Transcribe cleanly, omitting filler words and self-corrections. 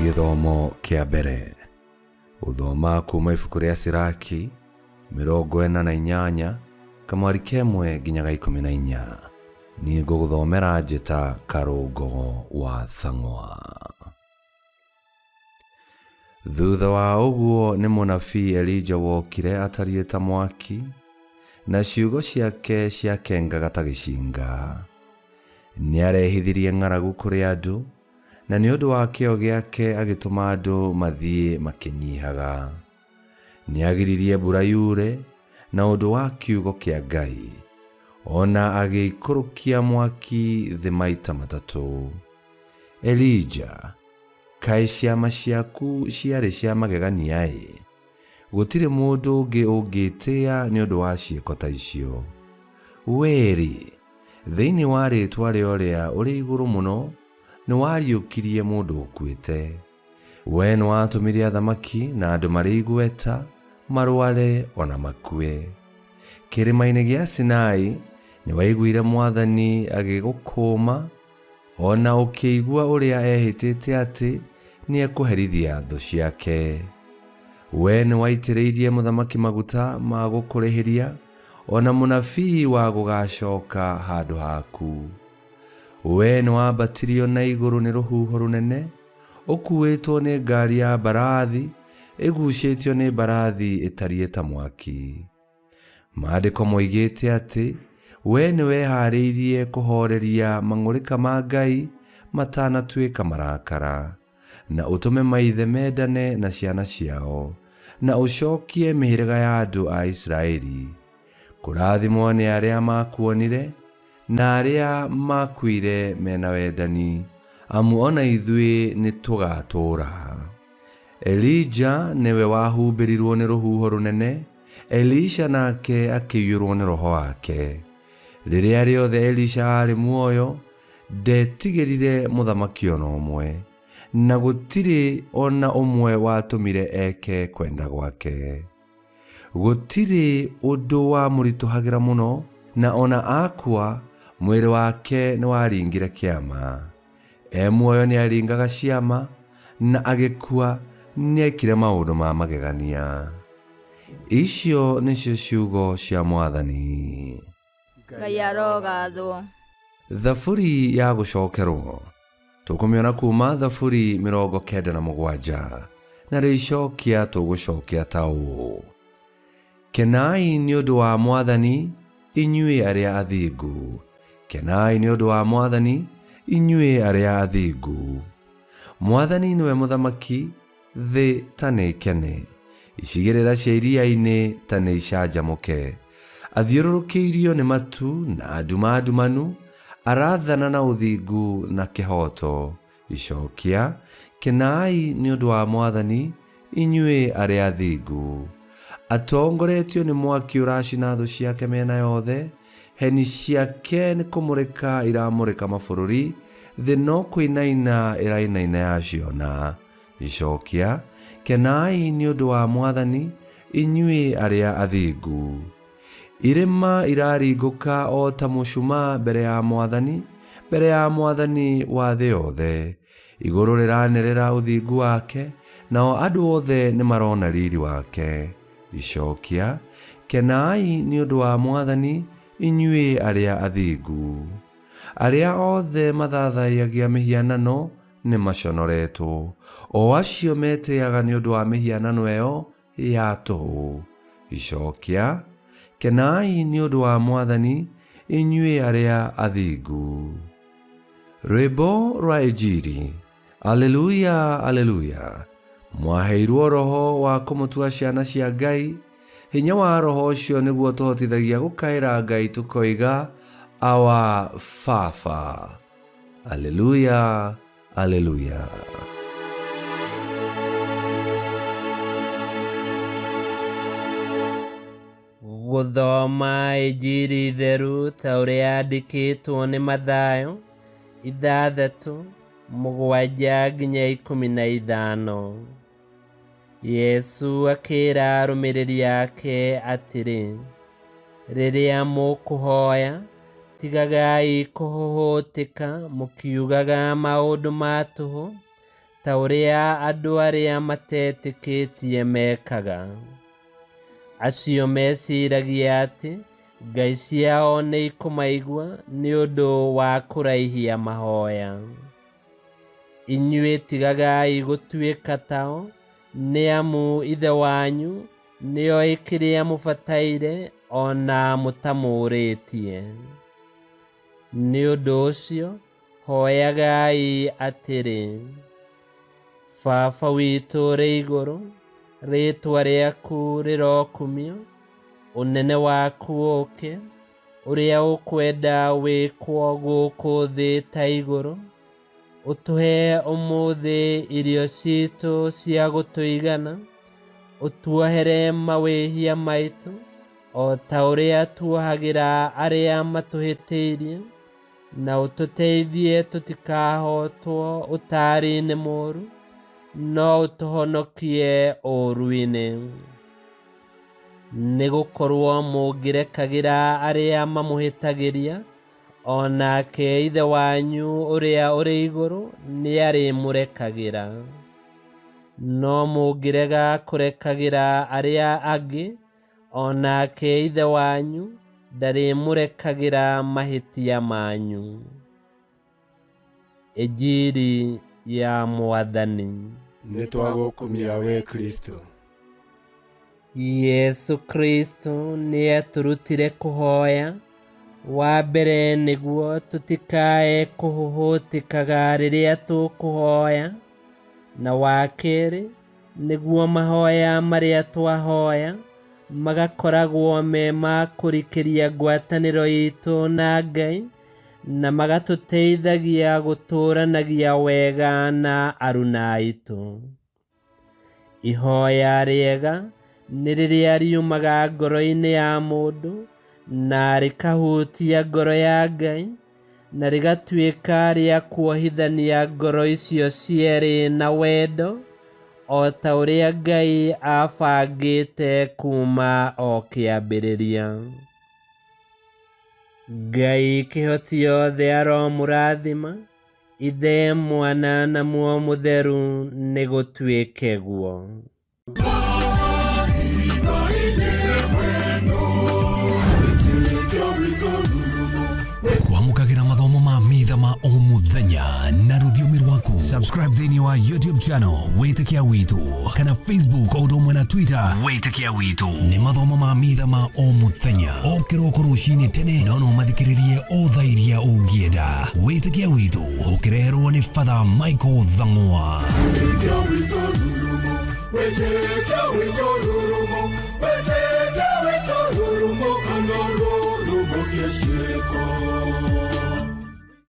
Gĩthomo kĩa mbere. Gũthoma kuma ibuku rĩa Siraki 48 kamwari kemwe nginya ga 14. Niĩ ngũgũthomera njĩta Karũngo wa Thang'wa. Thutha wa ũguo nĩ mũnabii Elija wokire atariĩ ta mwaki, na ciugo ciake ciakengaga ta gĩcinga. Nĩarehithirie ng'aragu kũrĩ andũ, na nĩ ũndũ wa kĩyo gĩake agĩtũma andũ mathiĩ makĩnyihaga. Nĩagiririe mbura yure na ũndũ wa kiugo kĩa Ngai, o na agĩikũrũkia mwaki thĩ maita matatũ. Elija, kaĩ ciama ciaku ciarĩ cia magegania-ĩ! Gũtirĩ mũndũ ũngĩ ũngĩĩtĩĩa nĩ ũndũ wa ciĩko ta icio. Wee-rĩ, thĩinĩ wa rĩĩtwa rĩa Ũrĩa ũrĩ Igũrũ Mũno nĩwariũkirie mũndũ ũkuĩte. Wee nĩwatũmire athamaki na andũ marĩ igweta marware o na makue. Kĩrĩma-inĩ gĩa Sinai nĩwaiguire Mwathani agĩgũkũũma, o na ũkĩigua ũrĩa eehĩtĩte atĩ nĩekũherithia thũ ciake. Wee nĩwaitĩrĩirie mũthamaki maguta ma gũkũrĩhĩria, o na mũnabii wa gũgaacooka handũ haku. Wee nĩwambatirio na igũrũ nĩ rũhuho rũnene, ũkuuĩtwo nĩ ngaari ya mbarathi ĩguucĩtio nĩ mbarathi ĩtariĩ ta mwaki. Maandĩko moigĩte atĩ wee nĩwehaarĩirie kũhooreria mang'ũrĩka ma Ngai matanatuĩka marakara, na ũtũme maithe mendane na ciana ciao, na ũcokie mĩhĩrĩga ya andũ a Isiraeli. Kũrathimwo nĩ arĩa maakuonire, na arĩa maakuire me na wendani, amu o na ithuĩ nĩtũgatũũra. Elija nĩwe wahumbĩrirwo nĩ rũhuho rũnene, Elisha nake akĩiyũrwo nĩ roho wake. Rĩrĩa rĩothe Elisha aarĩ muoyo, ndetigĩrire mũthamaki o na ũmwe, na gũtirĩ o na ũmwe watũmire eke kwenda gwake. Gũtirĩ ũndũ wamũritũhagĩra mũno, na o na akua, mwĩrĩ wake nĩwaringire kĩama. E muoyo nĩaringaga ciama, na agĩkua nĩekire maũndũ ma magegania. Icio nĩcio ciugo cia Mwathani. Ngai arogathwo. Thaburi ya gũcokerwo. Tũkũmĩona kuuma Thaburi 97, na rĩicokia tũgũcokia ta ũũ: Kenai nĩ ũndũ wa Mwathani, inyuĩ arĩa athingu. Kenai nĩ ũndũ wa Mwathani, inyuĩ arĩa athingu. Mwathani nĩwe mũthamaki, thĩ ta nĩĩkene. Icigĩrĩra cia iria-inĩ ta nĩicanjamũke. Athiũrũrũkĩirio nĩ matu na nduma ndumanu, arathana na ũthingu na kĩhooto. Icokia, Kenai nĩ ũndũ wa Mwathani, inyuĩ arĩa athingu. Atongoretio nĩ mwaki ũracina thũ ciake mĩena yothe, heni ciake nĩ kũmũrĩka iramũrĩka mabũrũri, thĩ no kũinaina ĩrainaina yaciona. Icokia, Kenai nĩ ũndũ wa Mwathani, inyuĩ arĩa athingu. Irĩma iraringũka o ta mũcumaa mbere ya Mwathani, mbere ya Mwathani wa thĩ yothe. Igũrũ rĩranĩrĩra ũthingu wake, nao andũ othe nĩmarona riri wake. Icokia, Kenai nĩ ũndũ wa Mwathani, inyuĩ arĩa athingu. Arĩa othe mathathaiyagia mĩhianano nĩmaconoretwo, o acio metĩĩaga nĩ ũndũ wa mĩhianano ĩyo ya tũhũ. Icokia, Kenai nĩ ũndũ wa Mwathani, inyuĩ arĩa athingu. Rwĩmbo rwa Injiri. Aleluya, aleluya. Mwaheirwo roho wa kũmũtua ciana cia Ngai. Hinya wa roho ũcio nĩguo tũhotithagia gũkaĩra Ngai tũkoiga, Awa, Baba. Aleluya, aleluya. Gũthoma Injiri theru ta ũrĩa yandĩkĩtwo nĩ Mathayo, ithathatũ, mũgwanja nginya 15. Yesu akĩĩra arũmĩrĩri ake atĩrĩ, Rĩrĩa mũkũhoya, tigagai kũhũhũtĩka mũkiugaga maũndũ ma tũhũ, ta ũrĩa andũ arĩa matetĩkĩtie mekaga. Acio meciragia atĩ ngai ciao nĩ ikũmaigua nĩ ũndũ wa kũraihia mahoya. Inyuĩ tigagai gũtuĩka tao, nĩ amu Ithe wanyu nĩoĩ kĩrĩa mũbataire o na mũtamũũrĩtie. Nĩ ũndũ ũcio hoyagai atĩrĩ: Baba witũ ũrĩ igũrũ, rĩĩtwa rĩaku rĩrokumio, ũnene waku ũũke, ũrĩa ũkwenda wĩkwo gũkũ thĩ ta igũrũ. Ũtũhe ũmũthĩ irio citũ cia gũtũigana, ũtuohere mawĩhia maitũ, o ta ũrĩa tuohagĩra arĩa matũhĩtĩirie, na ũtũteithie tũtikahotwo ũtaari-inĩ mũũru, no ũtũhonokie ũũru-inĩ. Nĩgũkorwo mũngĩrekagĩra arĩa mamũhĩtagĩria, o nake Ithe wanyu ũrĩa ũrĩ igũrũ nĩarĩmũrekagĩra. No mũngĩrega kũrekagĩra arĩa angĩ, o nake Ithe wanyu ndarĩmũrekagĩra mahĩtia manyu. Injiri ya Mwathani. Nĩtwagũkumia we Kristo. Yesu Kristo nĩatũrutire kũhoya, wa mbere nĩguo tũtikae kũhũhũtĩkaga rĩrĩa tũkũhoya, na wa kerĩ nĩguo mahoya marĩa twahoya magakoragwo me ma kũrikĩria ngwatanĩro itũ na Ngai na magatũteithagia gũtũũranagia wega na aruna aitũ. Ihoya rĩega nĩ rĩrĩa riumaga ngoro-inĩ ya mũndũ na rĩkahutia ngoro ya Ngai na rĩgatuĩka rĩa kuohithania ngoro icio cierĩ na wendo o ta ũrĩa Ngai abangĩte kuma o kĩambĩrĩria. Ngai kĩhoti yothe aromũrathima, Ithe, Mwana na Muoyo Mũtheru, nĩgũtuĩke guo. Kwamũkagĩra mathomo ma mitha ma o mũthenya na rũthiomi rwaku. Subscribe thĩinĩ wa YouTube channel Wĩtĩkia Witũ kana Facebook o ũndũ ũmwe na Twitter Wĩtĩkia Witũ. Nĩ mathomo ma mitha ma o mũthenya o kĩroko rũcinĩ tene, no no mathikĩrĩrie o thaa iria ũngĩenda. Wĩtĩkia Witũ ũkĩreherwo nĩ Father Michael Thang'wa. Wĩtĩkia witũ rurumo, wĩtĩkia witũ rurumo, kana rurumukie ciĩko.